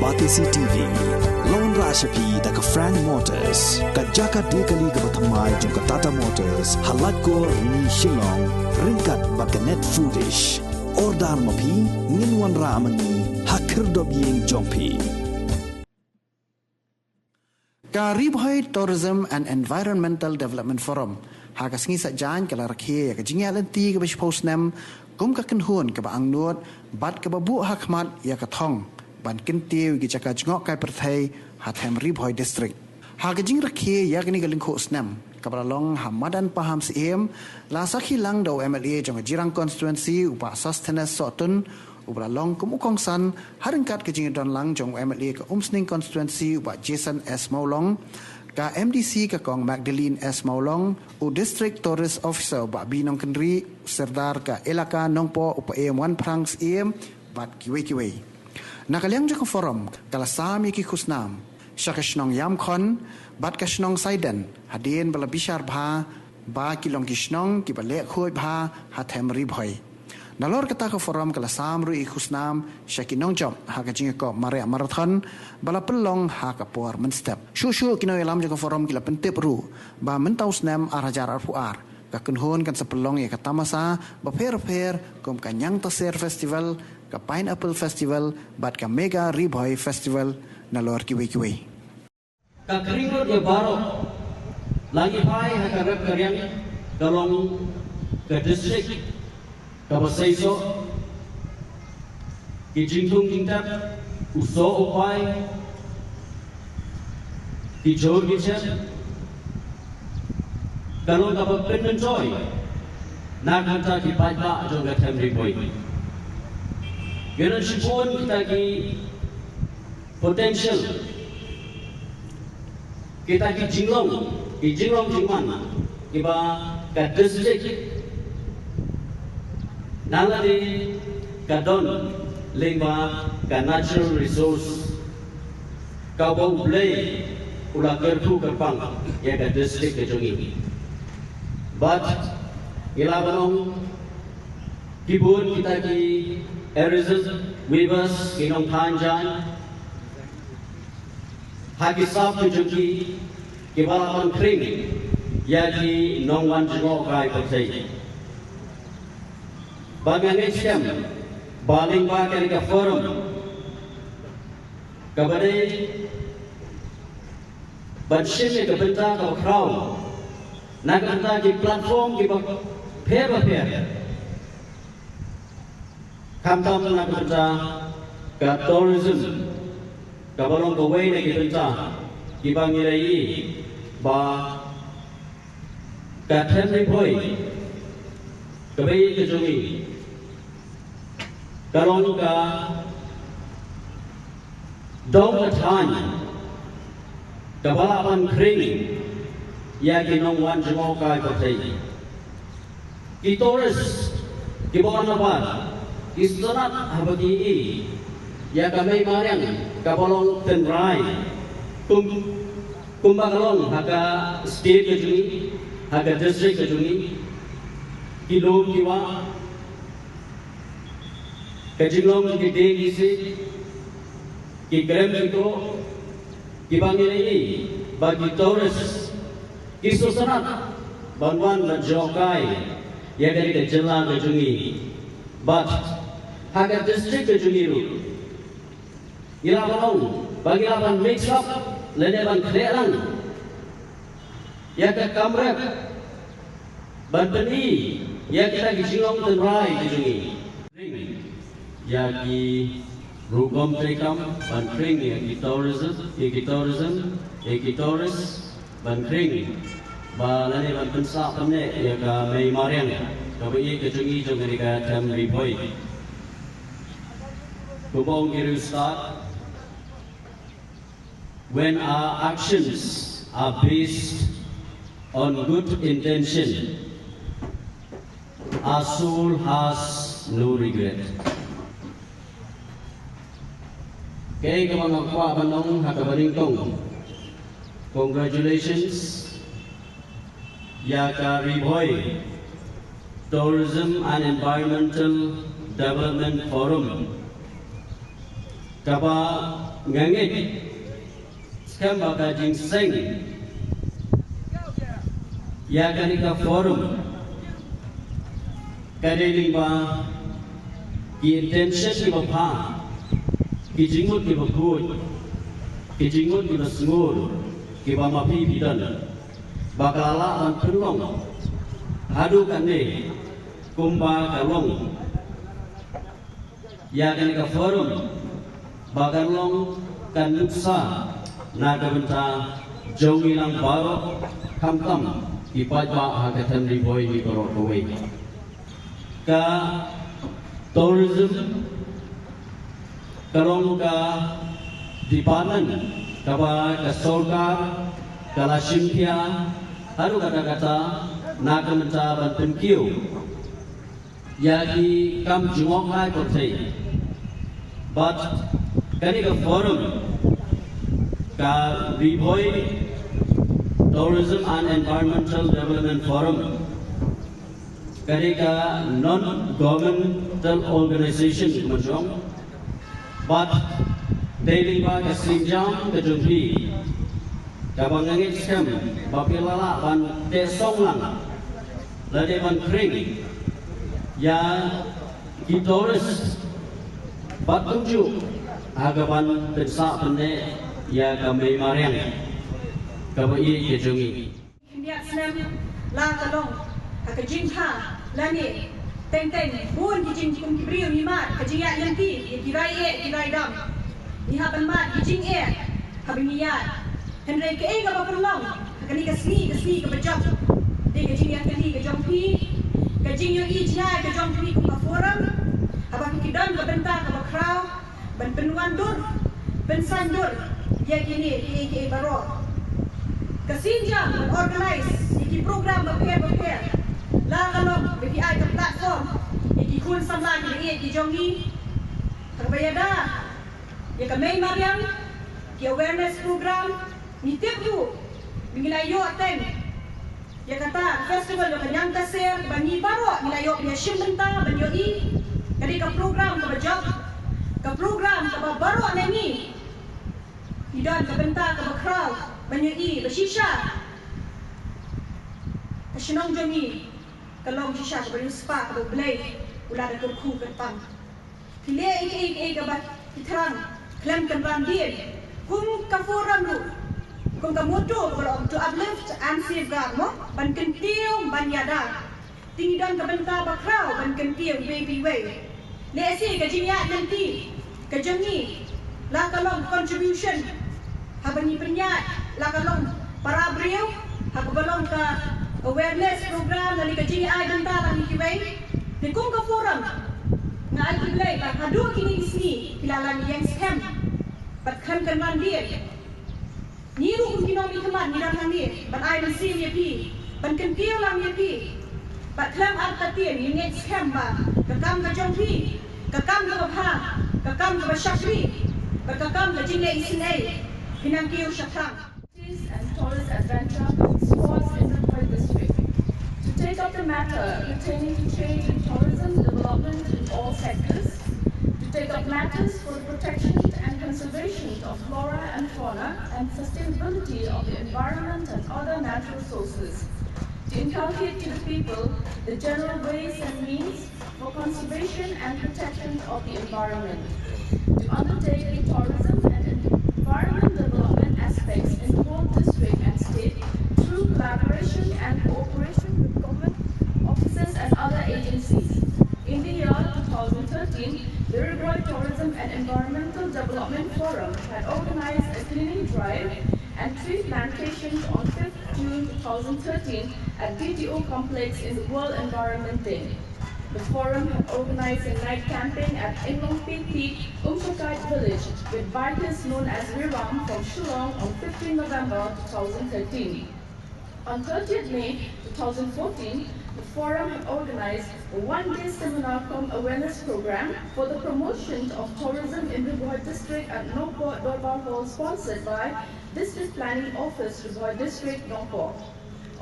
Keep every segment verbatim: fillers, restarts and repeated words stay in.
Batesi T V, la wanrah sha phi da ka Frank Motors, ka jaka die kali kaba thymmai jong ka Tata Motors, ha Laitkor Rni Shillong, ryngkat bad ka Net Foodish. Order ma phi, ngin wanrah ma ngi, ha khyrdop ïing jong phi. Ka Ri Bhoi Tourism and Environmental Development Forum, ha ka sngi Saitjaiñ ka la rakhe ïa ka jingïaid lynti kaba shiphew snem, kum ka kynhun kaba angnud, bad kaba buh ha khmat ïa ka thong, ban kyntiew ïa ki jaka jngohkai pyrthei, ha Them Ri Bhoi District. Ha ka jingrakhe ïa kane ka lyngkhuh snem, kaba la long ha madan Pahamsyiem, la sakhi lang da u M L A jong ka Jirang Constituency, u Bah Sosthenes Sohtun, uba la long kum u kongsan, ha ryngkat ka jingdon lang jong u M L A ka Umsning Constituency, u Bah Jason S Mawlong, ka M D C ka Kong Magdalene S Mawlong, u District Tourist Officer, u Bah B Nongkynrih, u Sordar ka Elaka Nongpoh, u Paiem Wanphrang Syiem, bad kiwei kiwei. Na ka liang jong ka forum, ka la sam ïa ki khusnam sha ka shnong Ïamkhon bad ka shnong Saiden, hadien ba la bishar bha ba ki long ki shnong kiba leh khuid bha ha Them Ri Bhoi. Nalor kata ka forum ka la sam ruh ïa ki khusnam sha ki nongjop ha ka jingïakop mareh marathon ba la pynlong ha ka por mynstep. Shuh shuh ki nongïalam jong ka forum ki la pyntip ruh ba mynta u snem ar hajar arphew ar, ka kynhun kan sa pynlong ïa ka tamasa bapher bapher, kum ka Ñiangtaser Festival, ka Pineapple Festival, bad ka Mega Ri Bhoi Festival, nalor kiwei kiwei. Ka khring lut ïa baroh, la ngi phai ha ka rep ka riang, ka long ka district kaba seisoh, ki jingthung jingtep, u soh u pai, ki jhur ki chet, ka long kaba pynmyntoi na ka bynta ki paidbah jong ka Them Ri Bhoi. Ngi don shibun kita ki potential, kita ki jinglong, ki jinglong jingman kiba ka district nalade ka don lyngba ka natural resource kaba U Blei u la kyrkhu kyrpang ïa ka district ka jong ngi. Bad ngi lah ban ong, ki bun kita ki artisan weavers, ki nongthaiñ jaiñ, ha ki sap ki jong ki, kiba lah ban khring ïa ki nongwan jngohkai pyrthei. Bad nga ngeit skhem ba lyngba kane ka forum, kaba dei ban shim ïa ka bynta kaba khraw na ka bynta ki platform kiba pher bapher, khamtam na ka bynta ka tourism, kaba long kawei na ki bynta kiba ngi la ïohi ba ka Them Ri Bhoi, kaba ïeit ka jong ngi, ka long ka dong ka thaiñ kaba lah ban khring ïa ki nongwan jngohkai pyrthei. Ki tourist kiba wan nabar ki sngewtynnat haba ki ïohi ïa ka mei mariang kaba long tynrai, kum kumba ka long ha ka state ka jong ngi, ha ka district ka jong ngi. Ki lum ki wah, ka jinglong ki dieng ki siej, ki krem ki kruh, kiba ngi la ïohi ba ki tourist ki sngewtynnat ban wan ban jngohkai ïa kane ka jylla ka jong ngi. Bad ha ka district ka jong ngi ruh, ngi lah ban ong ba ngi lah ban mix up lane ban khleh lang ïa ka kam rep ban pyni ïa kita ki jinglong tynrai ki jong ngi. Ïa ki rukom treikam ban khring ïa ki tourism, ïa ki tourism, ïa ki tourist ban khring ba lane ban pynsah pynneh ïa ka mei mariang kaba ïeit ka jong ngi, jong kane ka Them Ri Bhoi. Kumba ong ki riewstad, when our actions are based on good intention, our soul has no regret. Kaei kaba nga kwah ban ong ha kaba nyngkong, congratulations ïa ka Ri Bhoi Tourism and Environmental Development Forum. Kaba nga ngeit skhem ba ka jingseng ïa kane ka forum ka dei lyngba ki intention kiba bha, ki jingmut kiba khuid, ki jingmut kiba sngur kiba ma phi phi don ba ka la lah ban pynlong haduh katne kumba ka long ïa kane ka forum ba kan long kan nuksa na ka bynta jong ngi lang baroh, khamtam ki paidbah ha ka thaiñ Ri Bhoi hi baroh kawei. Ka tourism ka long ka department kaba ka sorkar ka la shim khia haduh katta katta na ka bynta ban pynkiew ïa ki kam jngohkai pyrthei. Bad kane ka forum, ka Ri Bhoi Tourism and Environmental Development Forum, ka dei ka non governmental organization kumba jong. Bad dei lyngba ka sienjam ka jong phi kaba nga ngeit skhem ba phi la lah ban teh song lang lane ban khring ïa ki tourist bad kumjuh ha kaban pynsah pynneh ïa ka mei mariang kaba ïeit ka jong ngi. Khyndiat snem la ka long ha ka jingbha lane teng teng bun ki jingkum ki briew ngi mad ka jingïaid lynti ïa ki rai eh ki rai dam. Ngi hap ban mad ki jingeh haba ngi ïaid. Hynrei kaei kaba pynlong ha kane ka sngi, ka sngi kaba jop, dei ka jingïakylli ka jong phi, ka jingïohi jngai ka jong phi kum ka forum haba phi don ka bynta kaba khraw ban pynwandur, pynsaindur ïa kine kiei kiei baroh. Ka sienjam ban organise ïa ki program bapher bapher la ka long ba ki ai ka platform ïa ki khun samla kiba ïeit ki jong ngi. Haba ïada ïa ka mei mariang, ki awareness program, ngi tip ruh ba ngi la ïoh teng ïa kata ka festival jong ka Niangkaser ba ngi baroh ngi la ïoh ban ïashim bynta ban ïohi. Ka dei ka program kaba jop, ka program kaba baroh na ngi ngi don ka bynta kaba khraw ban ïohi ba shisha ka shnong jong ngi ka long shisha kaba riewspah kaba U Blei u la da kyrkhu kyrpang. Phi leh ïa kiei kiei kaba phi thrang khlem kynran dien. Kum ka forum ruh, kum ka motto kaba long to uplift and safeguard mo, ban kyntiew ban ïada. Te ngi don ka bynta ba khraw ban kyntiew iwei pa iwei. Lehse ka jingïaid lynti ka jong ngi la ka long contribution haba ngi pynïaid, la ka long para briew ha kaba long ka awareness program lane ka jingïaid bynta lang ïa kiwei. Te kum ka forum nga ai khublei ba haduh kine ki sngi ki la lah ïeng skhem bad khlem kynran dien. Ngi ruh kum ki nongmihkhmat ngi don hangne ban ai mynsiem ïa phi, ban kyntiew lang ïa phi. Bad khlem artatien ngi ngeit skhem ba ka kam ka jong phi, ka kam kaba bha, ka kam kaba shakri bad ka kam ka jingleh isynei phin nang kiew shaphrang. Activities and tourist adventure sports in the Ri Bhoi district. To take up the matter pertaining to trade and tourism development in all sectors, to take up matters for the protection and conservation of flora and fauna and sustainability of the environment and other natural resources, to inculcate to the people the general ways and means for conservation and protection of the environment, to undertake the tourism and environment development aspects in the whole district and state through collaboration and cooperation with government offices and other agencies. In the year two thousand thirteen, the Ri Bhoi Tourism and Environmental Development Forum had organized a cleaning drive and tree plantations on fifth June two thousand thirteen at B T O complex in the World Environment Day. The forum had organized a night camping at Inglongpi Peak, Umshakai village, with bikers known as Riram from Shillong on fifteenth November two thousand thirteen. On thirtieth May two thousand fourteen, the forum had organized a one-day seminar cum awareness program for the promotion of tourism in Ri Bhoi district at Nongpoh Dorbar Hall, sponsored by District Planning Office, Ri Bhoi District, Nongpoh.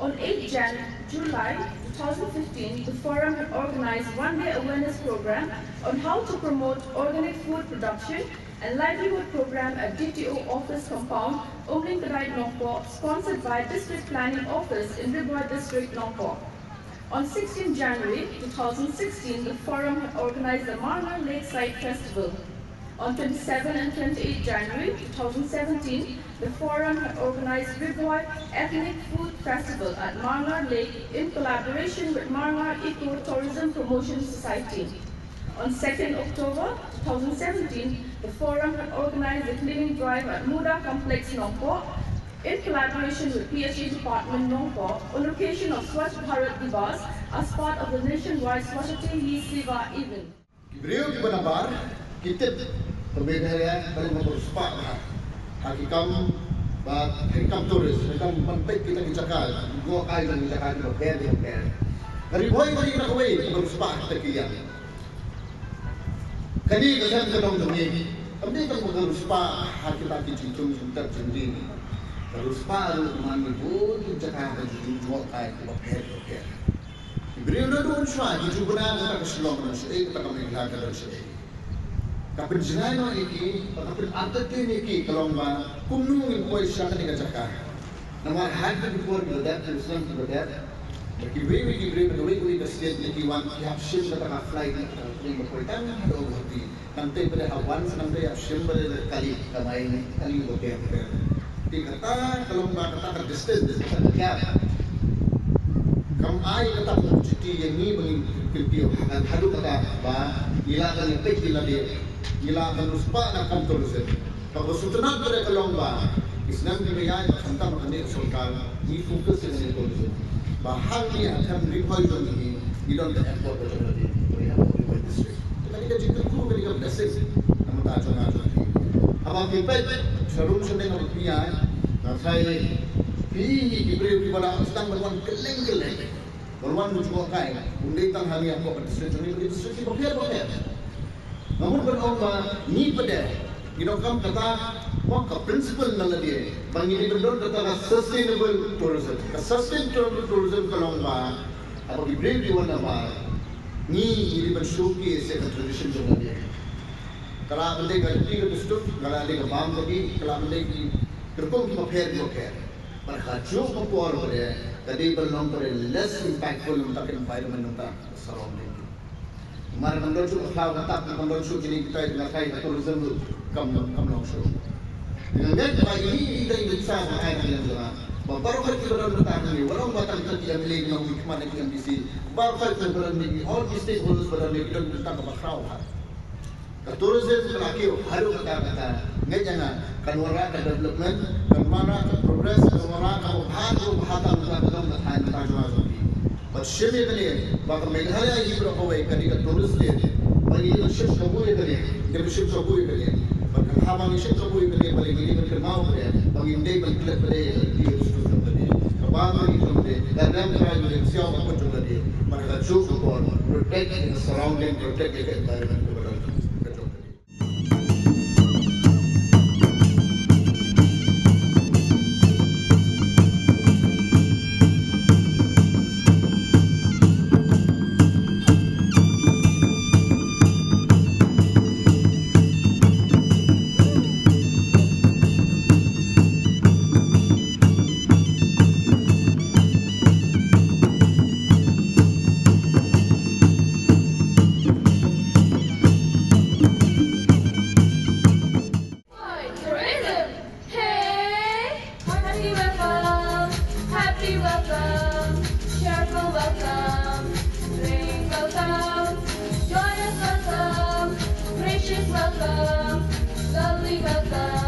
On eighth Jan, July two thousand fifteen, the forum had organized one-day awareness program on how to promote organic food production and livelihood program at D T O office compound, Umling Kadaid, Nongpoh, sponsored by District Planning Office in Ri Bhoi District, Nongpoh. On sixteenth January two thousand sixteen, the forum had organized the Marngar Lakeside Festival. On twenty-seventh and twenty-eighth January two thousand seventeen, the forum had organized Ri Bhoi Ethnic Food Festival at Marngar Lake in collaboration with Marngar Eco Tourism Promotion Society. On second October two thousand seventeen, the forum had organized the cleaning drive at Muda Complex, Nongpoh, in collaboration with P H E Department, Nongpoh, on occasion of Swachh Bharat Divas as part of the nationwide Swachhata Hi Seva event. Ki briew kiba nabar ki tip ba Meghalaya ka long kaba riewspah bha ha ki kam, ba ha ki kam tourist, ha ki kam ban peit kita ki jaka, jngohkai jong ki jaka kiba pher kiba pher. Ka Ri Bhoi ka dei na kawei kaba riewspah ha kita ki liang. Kane ka sem ka dong jong ngi kam dei tang ba ka riewspah ha kita ki jingthung jingtep jingdin. Ka riewspah ruh man ngi bun ki jaka ka jingthung jngohkai kiba pher kiba pher. Ki briew naduh mynshuwa ki ju bna kata ka Shillong ka dang shu ei, kata ka Meghalaya ka dang shu ei. Ka pynjngai noh ïa ki, ka pynartatien ïa ki ka long ba kumno ngin poi sha kane ka jaka. Namar ha ki por kiba dep, ki snem kiba dep, ba kiwei kiwei ki briew na kawei kawei ka state ki wan ki hap shim kata ka flight, kata ka plane ba poi tang haduh Guwahati. Nangta pat de ha wan sa nangta ïa shim pat de kali, kamai ne kali ba pher pher. Te kata ka long ba kata ka distance, kata ka gap, kam ai kata ka opportunity ïa ngi ba ngin kyntiew haduh kata ba ngi lah ban ïa peit ïa lade, ngi lah ban riewspah na kam tourism. Kaba sngewtynnat pat de ka long ba ki snem kiba ïaid ba khamtam kane ka sorkar ngi focus ïa kane ka tourism. Ba hangne ha them Ri Bhoi jong ngi ngi don ka airport ka jong ngi, Ri Bhoi District. Te kane ka jingkyrkhu, kane ka blessing na bynta jong nga jong phi. Haba phi peit sharum shaneng haba phi ïaid, nga tharai phi hi ki briew kiba la sdang ban wan kylleng kylleng, ban wan jngohkai, ym dei tang hangne hapoh ka district jong ngi, ki district kiba pher ba pher. Nga mut ban ong ba ngi pat de ngi donkam kata ka principle na lade ba ngi dei ban don kata ka sustainable tourism. Ka sustainable tourism ka long ba haba ki briew ki wan nabar, ngi ngi dei ban showcase ïa ka tradition jong lade. Ka lah ban dei ka riti ka dustur, ka lah ban dei ka bam ka dih, ka lah ban dei ki rukom kiba pher kiba pher. Bad ha kajuh ka por pat de ka dei ban long pat de less impactful na ka environment, na ka surrounding. Namar kan don shuh ka khlaw ka tap, kan don shuh kine kita, nga tharai ka tourism ruh kam, kam long shuh. Nga ngeit ba ine i dei i nuksa ba ai ka liang jong nga ba baroh ki ba don mynta hangne, wat ong ba tang ki M L A ki nongmihkhmat ne ki M D C, baroh ki ba don ne, all ki stakeholders ba don ne ki don mynta kaba khraw bha. Ka tourism ka la kiew haduh katta katta. Ngeit ïa nga kan wanrah ka development, kan wanrah ka progress, kan wanrah ka bha, ka bha tang ka dong ka thaiñ ka jong nga jong phi. Bad shim ïa kane ba ka Meghalaya hi baroh kawei ka dei ka tourist state. Ba ngi dei ban shim kabu ïa kane, dei ban shim kabu ïa kane. Bad ka haba ngi shim kabu ïa kane, ba ngi dei ban kynmaw ïa kane, ba ngim dei ban klet pat de ïa ka tourist state. Kaba ngi dei ban klet, ka dang ka dei ban siaw ka put jong ka dei. Bad ka juh ka por, protect the surrounding, protect the environment. Tourism. Hey! Hearty welcome, happy welcome, cheerful welcome, brave welcome, joyous welcome, gracious welcome, lovely welcome.